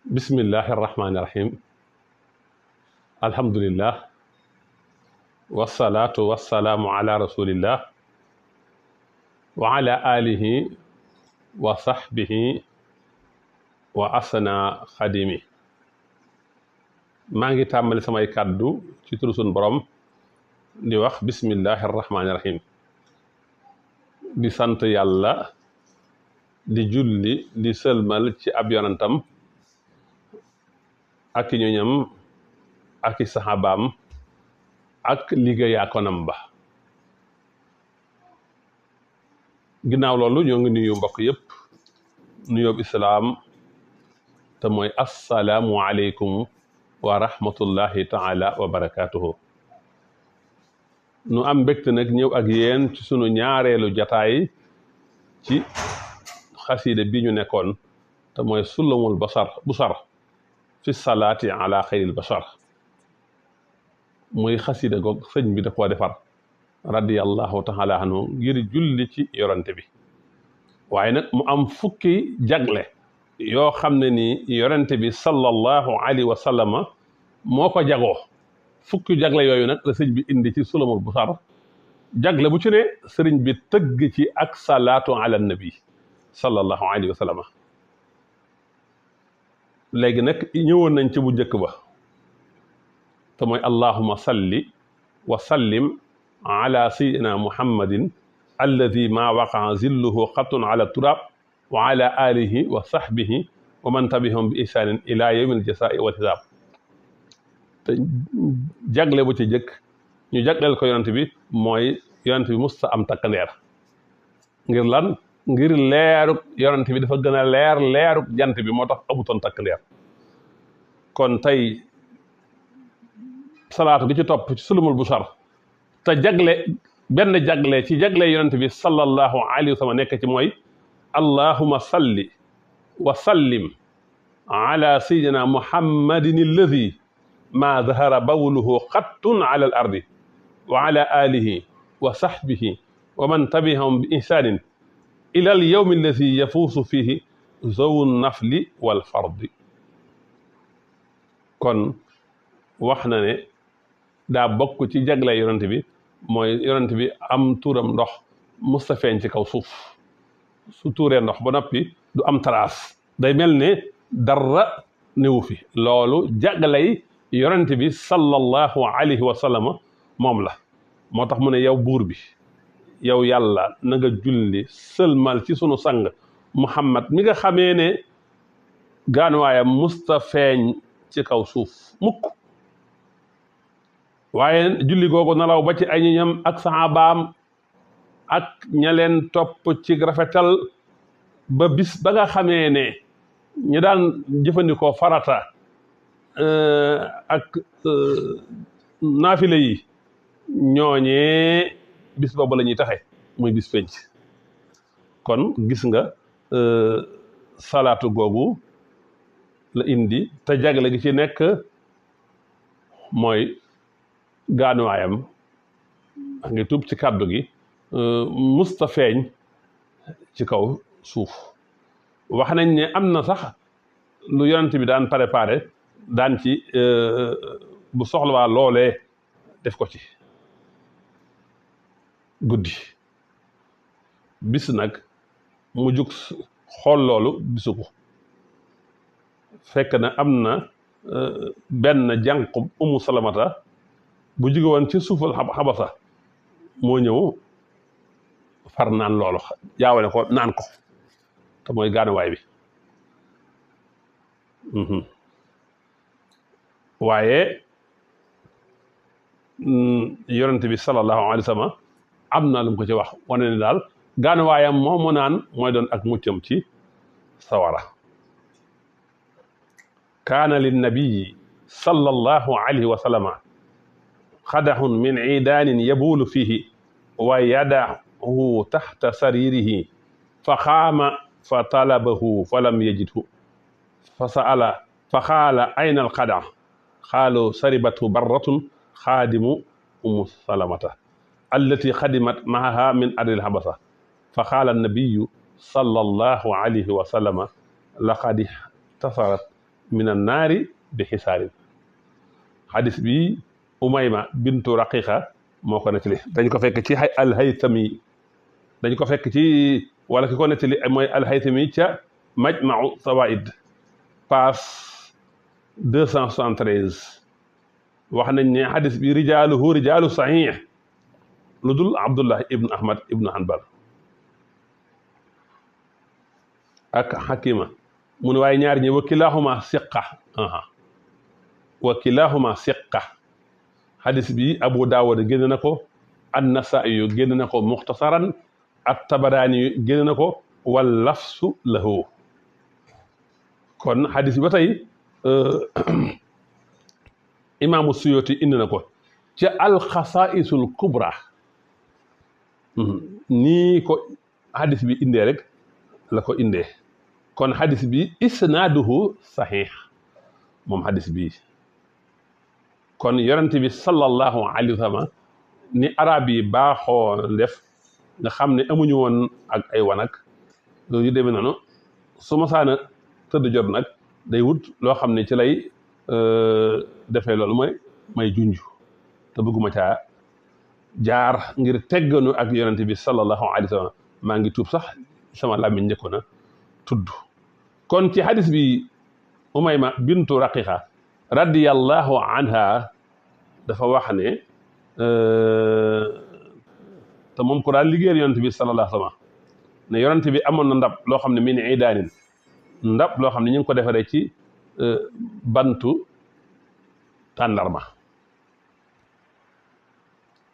bismillahi irrahmani irrahim alhamdulillah wasalaatu wasalaamu ala rasulillah wa ala alihi wa sahbihi wa asna xadimi maa ngi tàmbali samay kàddu ci turu sun borom di wax bismillahi irrahmani irrahim di sant yàlla di julli di sëlmal ci ab yonantam ak i ñoñam ak i saxaabaam ak liggéeyaa konam ba ginnaaw loolu ñoo ngi nuyu mbokk yëpp nuyoob islaam te mooy assalaamu aleykum wa rahmatullahi taala wa barakaatuhu nu am mbégte nag ñëw ak yéen ci sunu ñaareelu jataay ci xasiida bi ñu nekkoon te mooy sulamul busar fi salaati ala xayril bashar muy xasida goog sëñ bi da koo defar radiyallahu taala anhu ngir julli ci yorante bi waaye nag mu am fukki jagle yoo xam ne ni yorante bi sallallahu alayhi wa sallama moo ko jagoo fukki jagle yooyu nag la sëñ bi indi ci sulamul busar jagle bu ci ne sëriñ bi tëgg ci ak salaatu ala nabi sallallahu alayhi wa sallama léegi nag ñëwoon nañ ci bu njëkk ba te mooy allahuma salli wa sallim ala sayidina muhammadin alladi ma waqaa zilluhu xatun ala turab wa ala alihi wa sahbihi wa man tabihum bi ihsanin ila yawmil jasai wal hisaab te jagle bu ci jëkk ñu jagleel ko yonent bi mooy yonent bi musta am takk ndeer ngir lan ngir leeruk yonent bi dafa gën a leeruk jant bi moo tax amutoon takk ndeer kon tey salaatu gi ci topp ci sulumul busar te jagle benn jagle ci jagle yonent bi sallallahu alayhi wa sallam nekk ci mooy allahuma salli wa sallim ala sayyidina muhammadin alladi ma dahara bawluhu xattun ala al ardi wa ala alihi wa sahbihi wa man tabi'ahum bi ihsanin ila al yawmi alladi yafuusu fihi zawu nafli wal fardi kon wax na ne daa bokk ci jagle yonent bi mooy yonent bi am tuuram ndox musta feeñ ci kaw suuf su tuuree ndox ba noppi du am trace day mel ne dara newu fi loolu jagley yonent bi sallallahu alayhi wa sallam moom la moo tax mu ne yow buur bi yow yàlla na nga julli sëlmal ci sunu sang muhammad mi nga xamee ne gaanuwaayam musta feeñ ci kaw suuf mukk waaye julli googu nalaw ba ci ay ñoñam ak saxaabaam ak ña leen topp ci rafetal ba bis ba nga xamee ne ñu daan jëfandikoo farata ak naafile yi ñooñee bis boobu la ñuy taxe muy bis penc kon gis nga salaatu googu la indi te jagle gi ci nekk mooy gaanuwaayam a ngi tuub ci kàddu gi musta feeñ ci kaw suuf wax nañ ne am na sax lu yonent bi daan préparé daan ci bu soxlawaa loolee def ko ci guddi bis nag mu jug xool loolu bisu ko fekk na am na benn jànqub umu salamata bu jóge woon ci suufal xabasa moo ñëw far naan loolu jaawale ko naan ko te mooy gaanuwaay bi waaye yonent bi sallallahu alayhi wa sallam am na lu mu ko ci wax wane ne daal gaanuwaayam moo mu naan mooy doon ak muccam ci sawara kaana linnabiyi sallallahu alayhi wa sallama xadaxun min iidaanin yabuulu fihi wa yadahu taxta saririhi fa xaama fa talabahu fa lam yajidhu fa saala fa xaala ayna alqadax xaalu saribathu barratun xaadimu umu salamata allati xadimat maaha min ardil habasa fa xaala annabiyu sallallahu alayhi wa sallama laqad ihtasarat min an naari bi xisaarin xadis bi Umayma bintu Raqiqa moo ko nettali dañ ko fekk ci al-Haythami dañ ko fekk ci wala ki ko nettali mooy al-Haythami ca Majma'u Zawaid page 273 wax nañ ne xadis bi rijaalu saxiix lu dul Abdullah ibn Ahmad ibn Hanbal ak Xakima mu ne waaye ñaar ñi wa kilahuma siqa xadis bi Abu Daawud génn na ko an-Nasaa'i yu génn na ko muxtasaran at-Tabaraani yu génn na ko wal lafsu lahu kon xadis bi ba tey imaamu Suyuti indi na ko ca alxasaisul kubra nii ko xadis bi indee rek la ko indee kon xadis bi isnaaduhu saxiix moom xadis bi kon yonent bi sallallahu alayhi wa sallam ni arab yi baaxoo def nga xam ne amuñu woon ak ay wanag loolu yu demee noonu su ma saana tëdd jot nag day wut loo xam ne ci lay defee loolu may junj te bëgguma caa jaar ngir tegganu ak yonent bi sallallahu alayhi wa sallam maa ngi tuub sax sama làmmiñ njëkkoon a tudd kon ci hadis bi Umayma bintu Raqiqa radiyallahu anha dafa wax ne te moom ko daal liggéeyal yonent bi sallallahu alayhi wa sallam ne yonent bi amoon na ndab loo xam ne min idaanin ndab loo xam ne ñu ngi ko defaree ci bantu tàndarma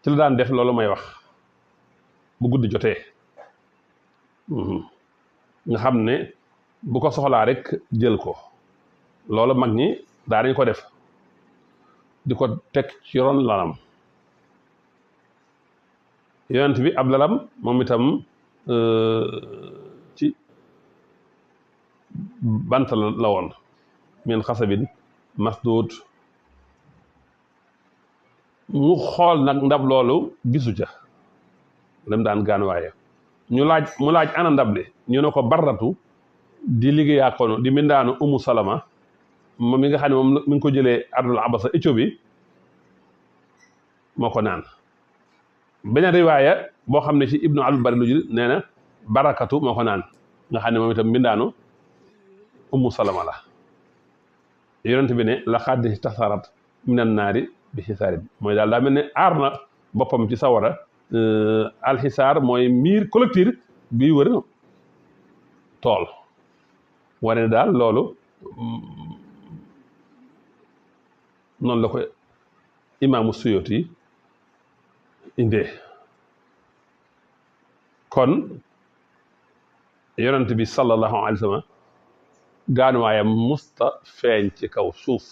ci la daan def loolu may wax bu guddi jotee nga xam ne bu ko soxlaa rek jël ko loolu mag ñi daa nañ ko def di ko teg ci ron lalam yonent bi ab lalam moom itam ci bant la woon min xasabin masduud mu xool nag ndab loolu gisu ca lam daan gaanuwaaye mu laaj ana ndab li ñu ne ko barratu di liggéeyaa kono di mindaanu Umu Salama moom mi nga xam ne moom mi ngi ko jëlee ardul abasa Éthiopie moo ko naan beneen riwaaya boo xam ne ci ibnu abdul bari lu jël nee na barakatu moo ko naan nga xam ne moom itam mbindaanu Umu Salama la yonent bi ne la xaddi tasarat minan naari bi xisaarin mooy daal daa mel ne aar na boppam ci sawara alxisaar mooy miir collecteur bi wër tool wane ne daal loolu noonu la ko imaamu Suyuti indee kon yonent bi sallallahu alayhi wa sallam gaanuwaayam musta feeñ ci kaw suuf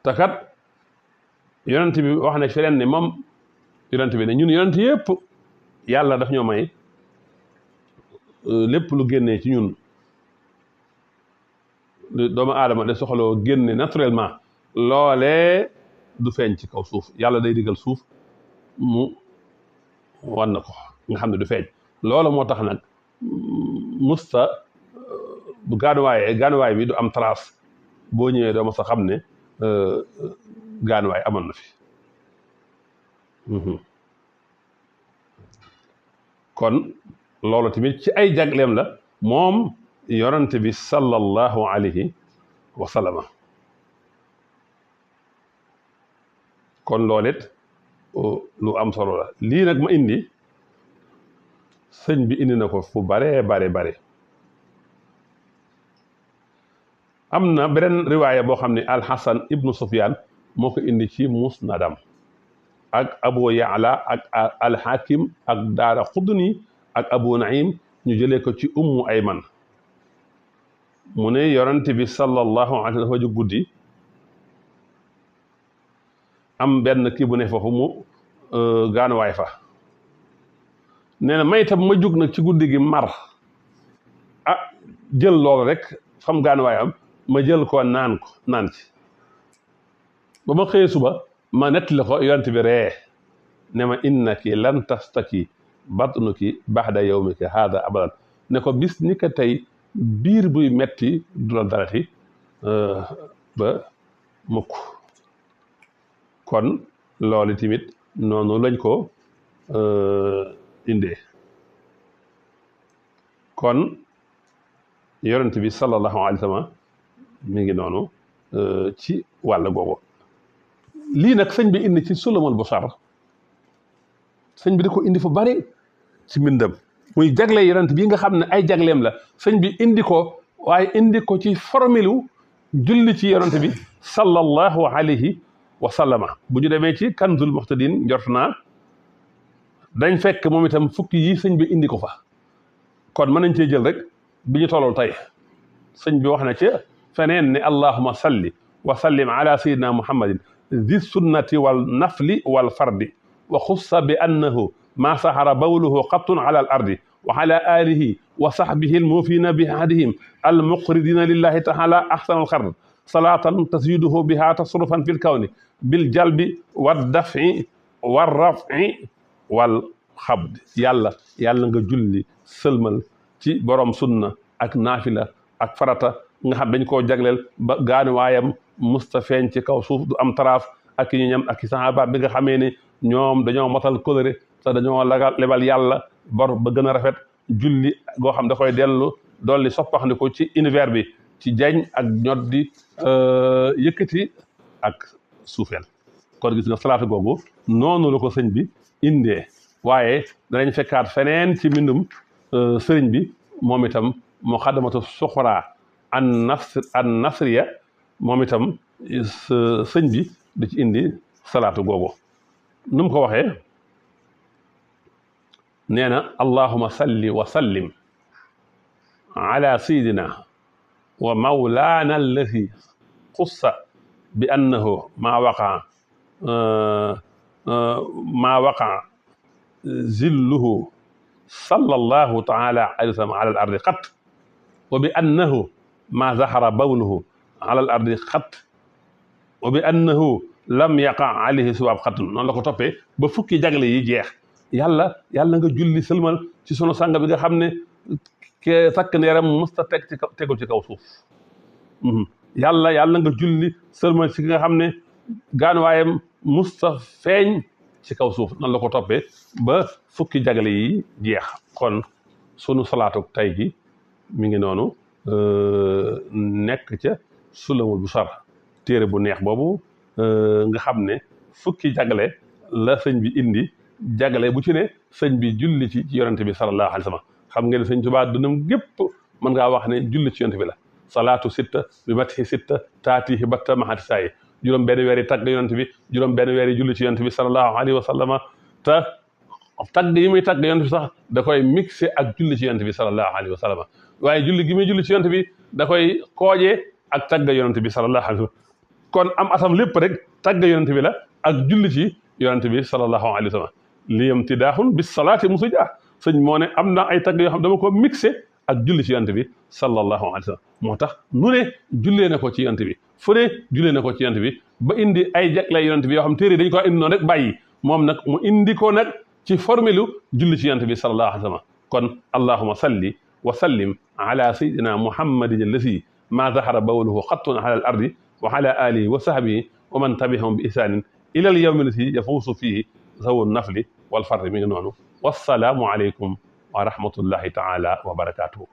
te kat yonent bi wax na feneen ne moom yonent bi ne ñun yonent yëpp yàlla daf ñoo may lépp lu génnee ci ñun doomu aadama de soxloo génne naturellement loolee du feeñ ci kaw suuf yàlla day digal suuf mu wan na ko nga xam ne du feeñ loola moo tax nag musta bu gaanuwaay bi du am trace boo ñëwee doo ma sa xam ne gaanuwaay amoon na fi kon loolu tamit ci ay jagleem la moom yonent bi sallallahu alayhi wa sallama kon loolet lu am solo la lii nag ma indi sëñ bi indi na ko fu bare am na beneen riwaaya boo xam ne alxasan ibnu sufyaan moo ko indi ci musnadam ak abu yaala ak alxakim ak daara xudni ak abu naim ñu jëlee ko ci ummu ayman mu ne yonent bi sallallahu alayhi wa sallam dafa jóg guddi am benn kii bu ne foofu mu gaanuwaay fa nee na may tam ma jóg nag ci guddi gi mar jël loolu rek fam gaanuwaayam ma jël ko naan ci ba ma xëyee suba ma nettali ko yonent bi ree ne ma innaki lan tastaki batnuki baxda yawmika haada abadan ne ko bis ni ko tey biir buy metti du la dalati ba mukk kon loolu tamit noonu lañ ko indee kon yonent bi sallallahu alayhi wa sallam mi ngi noonu ci wàll googu lii nag sëñ bi indi ci Sulamul Busar sëñ bi di ko indi fu bari ci mbindam muy jagle yonent bi nga xam ne ay jagleem la sëñ bi indi ko waaye indi ko ci formilu julli ci yonent bi sallallahu alayhi wa sallama bu ñu demee ci Kanzul Muhtadin njort naa dañ fekk moom itam fukki yi sëñ bi indi ko fa kon mën nañ cee jël rek bi ñu tollool tey sëñ bi wax na ci feneen ne allahuma salli wa sallim ala sayyidina muhammadin di sunnati wal nafli wal fardi wa xussa bi annahu ma sahara bawluhu qattun ala al ardi wa ala alihi wa sahbihi almufina bi ahdihim almuqridina lillahi taala ahsana alxard salatan tasyiduhu biha tasrufan fi lkawni biljalbi waddafi warrafi wal xabd yàlla nga julli sëlmal ci borom sunna ak naafila ak farata nga xam dañ koo jagleel ba gaanu waayam musta feeñ ci kaw suuf du am taraaf ak ñu ñam ak sahaaba bi nga xamee ne ñoom dañoo motal kóllëre te dañoo lebal yàlla bor ba gën a rafet julli goo xam da koy dellu dolli soppaxndiku ci univers bi ci jañ ak ñot di yëkkati ak suufeel kon gis nga salaatu googu noonu la ko sëñ bi indee waaye danañ fekkaat feneen ci mbindum sëriñ bi moom itam muqaddamatu suxra an nasriya moom itam sëñ bi di ci indi salaatu googu nu mu ko waxee nee na allahuma salli wa sallim ala sayidina wa mawlaana alladi xussa bi annahu maa waqaa zilluhu sallallahu taala alayhi wa sallam ala al ardi xat wa bi annahu ma zahara bawluhu ala al ardi xat wa bi annahu lam yaqa alayhi suwaab xatun noonu la ko toppee ba fukki jagle yi jeex yàlla nga julli sëlmal ci sunu sàng bi nga xam ne ke sakk neeram musta tegul ci kaw suuf yàlla nga julli sëlmal ci ki nga xam ne gaanuwaayam musta feeñ ci kaw suuf noonu la ko toppee ba fukki jagle yi jeex kon sunu salaatu tay gi mi ngi noonu nekk ca Sulamul Busar téere bu neex boobu nga xam ne fukki jagle la sëñ bi indi jagle bu ci ne sëñ bi julli ci yonente bi sallallahu alayhi wa sallam xam ngeen ne sëñ Tuubaa dunam gépp mën ngaa wax ne julli ci yonente bi la salaatu sitta bi matihi sitta taatihi batta mahati saayi juróom benn weer yi tagg yonente bi juróom benn weer yi julli ci yonente bi sallallahu alayhi wa sallam te tagg yi muy tagg yonente bi sax da koy mixé ak julli ci yonente bi sallallahu alayhi wa sallam waaye julli gi muy julli ci yonente bi da koy koojee ak tagg yonente bi sallallahu alayhi wa sallam kon am atam lépp rek tagg yonente bi la ak julli ci yonente bi sallallahu alayhi wa sallam liyam tidaaxun bis salaati musuja sëñ moo ne am na ay tagg yoo xam dama ko mixé ak julli ci yonente bi sallallahu alayhi wa sallam moo tax nu ne jullee na ko ci yonente bi fu ne jullee na ko ci yonente bi ba indi ay jaglay yonente bi yoo xam téere dañ ko indi noonu rek bàyyi moom nag mu indi ko nag ci formelu julli ci yonente bi sallallahu alayhi wa sallam kon allahuma salli wa sallim ala sayidina muhammadin allasi ma zahara bawluhu xattun ala al ardi wa ala alihi wa sahbihi wa man tabiahum bi ihsanin ila al yawmi allati yafuusu fihi zawu nafli wal fardi mi ngi noonu wassalaamu aleykum wa rahmatullahi taala wa barakatuhu